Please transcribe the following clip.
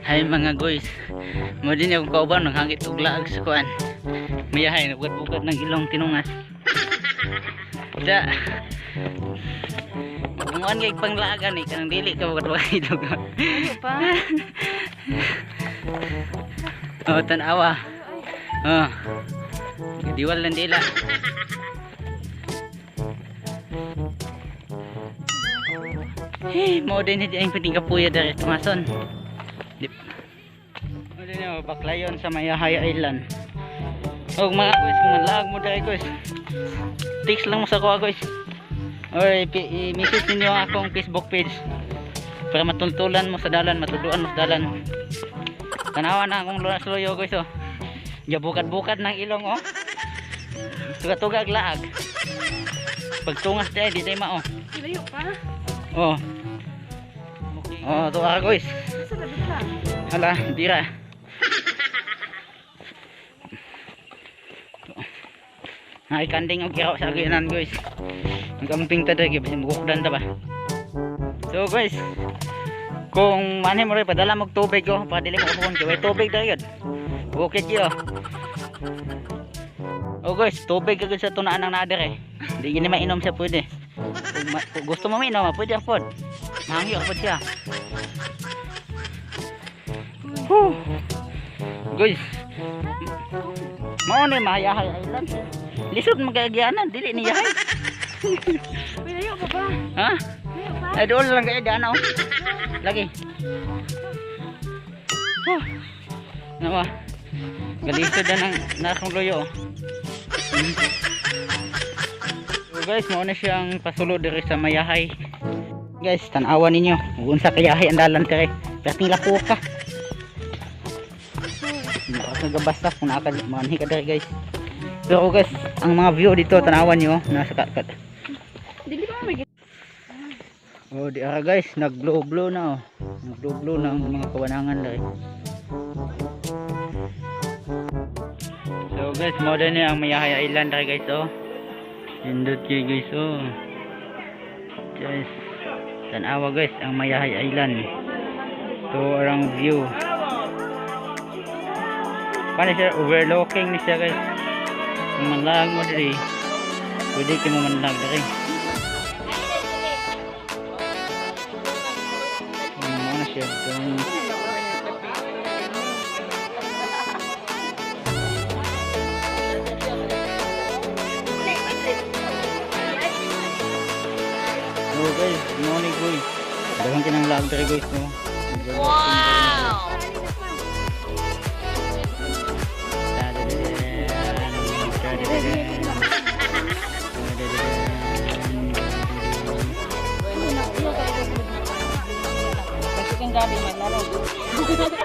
Hi mga guys. Mo din akong kauban naghangit og laag sa kuan. Mayahay nagbugat-bugat ng ilong tinungas. Da. Kung kay panglaagan eh, kanang dili ka bugat-bugat ilong. Ano pa? Oh, tanawa. Oh. Diwal lang dila. Hey, mo din hindi ang piting kapuya dari tungason. Dip. Mo din oh, baklayon sa Mayahay Island. Og mga guys, kung manlaag mo diri guys. Text lang mo sa kuha guys. Or i-message ninyo ang akong Facebook page para matultulan mo sa dalan, matuduan mo sa dalan. Tanawa na akong lunas luyo guys oh. Gabukad-bukad ng ilong oh. Tuga-tuga ang laag. Pagtungas tayo, di tayo mao. Ilayo pa? Oh. Oh, tuwa ka guys. Sa labi ka. Hala, dira. Ay, kanding og kiraw sa agianan guys. Ang kamping ta diri bisin mugukdan ta ba. So guys, kung manhi mo rin padala mo og tubig oh, para dili mo kuhon kay way tubig diri yun. Bukid gyud oh. Oh guys, tubig kagud sa tunaan ang naa diri. Di gini mainom siya pwede. Kung gusto mo mainom, pwede pod. Mahangyo pod siya. Whew. Guys, mao ni Mayahay Island. Lisod magagyanan, dili ni yahay. Uy, layo pa ba? Ha? Layo pa? Ay doon lang kayo daan oh. Lagi. Huh. Nawa. Galisod na ng nakong luyo. Oh. So guys, mao na siyang pasulo diri sa Mayahay. Guys, tan-awan ninyo. Ug unsa kayahay ang dalan diri. Perting lako ka. Nakagabasta kung naka manhi ka diri guys. Pero guys, ang mga view dito tan-awan niyo nasa kat. Dili pa may Oh, di ara guys, nag-glow-glow na oh. Nag-glow-glow na ang mga kawanangan diri. So guys, mo din ang Mayahay Island diri guys oh. Indot kayo guys oh. Guys, tan-awa guys ang Mayahay Island. Ito ang view. Paano siya overlooking ni siya guys. Kung manlag mo diri, pwede kayo manlag diri. Ano siya guys. Oh guys, morning guys. Daghang kinang lag diri guys no. Wow! Kasi kang gabi maglalaro.